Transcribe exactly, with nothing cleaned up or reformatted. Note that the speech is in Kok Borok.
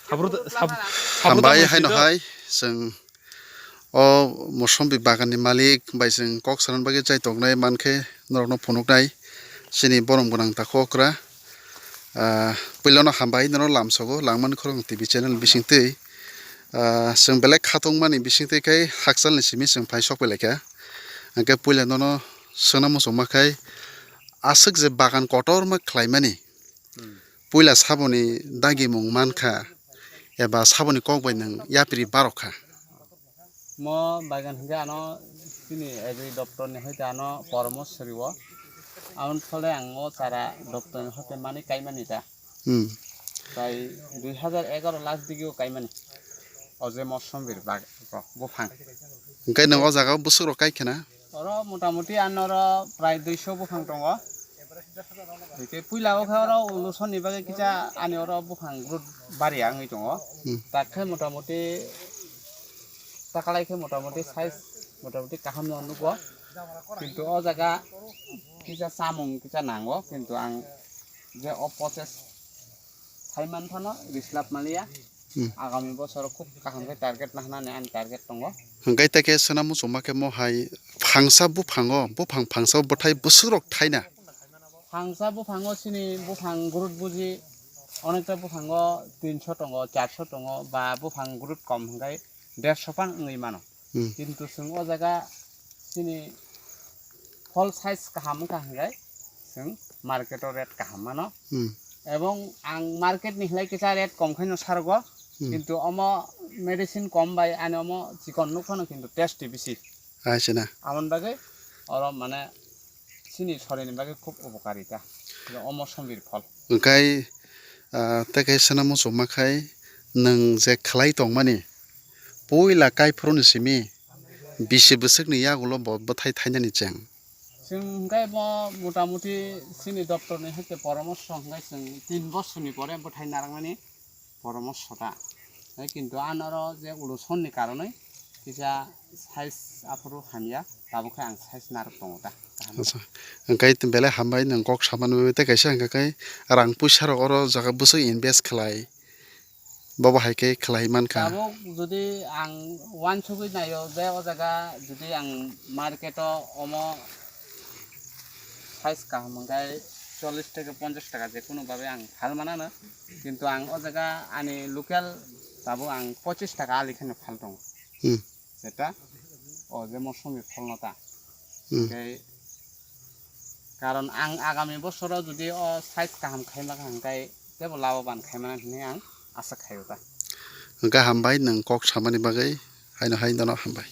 Sabru, sab-, sabru Hambai tamo haino swijak. Hai, chwng o mosombi bagan ni malik bai chwng kok sana bagwi chai tongnai mankhe norokno phunuknai chini borom gwnang takhuk okra. Ah, puilano hambai norok lamsogo Langmani Khorang T V channel bisingtwi. Ah, chwng belai khatungmani bisingtwi khai hakchalni simi chwng phai sok pailaikha. Hwnkhe puila nono swngna muchungma khai aswk je bagan kotorma khlaimani. Hmm. Puila saboni dagimung mankha eba saboni kok bai nwng yapri barokha. Mo bagan hwnkhe ano chini agri doptor ni hoite ano poramorsho rio. Aboni phole ang o chara doptor ni hoite mani kaimani ta. Hmm. Tai dui hazar egaroh last digi o kaimani. O je mosombir bag-, buphang. Hwnkhe nwng o jaga o bwswk rok kaikha na? Oro motamuti ani oro prai duiso buphang tongo. Hwnkhe puila o khe oro ulusoni bagwi kisa ani oro buphang growth bariya wngwi tongo. Hmm. Tak khe motamuti takalai khe motamuti size motamuti kaham no nugo. Kintu o jaga kisa chamung kisa nango, kintu ang je o process khai man phano rislap maliya. Hmm. Agami bosoro khub kaham khe target na hwnani ani target tongo. Hwnkhe tei khe swna muchungma khe mo hai phangsa buphango, buphang phangsa o bwthai bwswk rok thaina. Phangsa buphango chini buphang growth buji onekta buphango tinso tongo, charso tongo, ba buphang growth kom hwnkhe derso phang wngwi mano. Hmm. Kintu chwng o jaga chini phol size kaham wngkha hwnkhe chwng market o rate kaham mano. Hmm. Ebong ang market ni hwlai kisa rate kom khaino sargo, Hmm. kintu omo medicine kom bai ani omo chikon nukphano kintu tasty bisi. Aisena. Amon bagwi oro mane chini sorini bagwi khub upokari ta. Omo sombir phol. Hwnkhe, ah, tei khe swna muchungma khai nwng je khlai tongmani puila kaiphuru ni simi bisi bwswk ni yagulo bo bwthai thainani cheng. Chwng hwnkhe bo motamuti chini doptor ni hai khe poramorsho hwnkhe chwng tin bosor ni pore bwthai narwknani poramorsho ta. Hai kintu anoro je ulusonni karonwi kisa size aphuru hamya, tabuk khe ang size narwk tongo ta. Acha. Hwnkhe belai hambai nwng kok samani bagwi tei kaisa hwnkhe khe rang puisa rok oro jaga bwswk invest khlai. Bobo hai khe khlai mankha. Tabuk jodi ang uansugwi naio je o jaga jodi ang market o omo size kaham hwnkhe chollish theke ponchash taka je kunu babe ang phal manano, kintu ang o jaga ani local tabuk ang pochish taka ali kheno phal tongo. Hmm. Seta o je mosomi pholno ta. Hmm. Tei karon ang agami bosoro jodi o size kaham khaima kha hwnkhe tebo laboban khaimana hinwi ang asa khaio ta. Hwnkhe hambai nwng kok samani bagwi, haino hai nono hambai.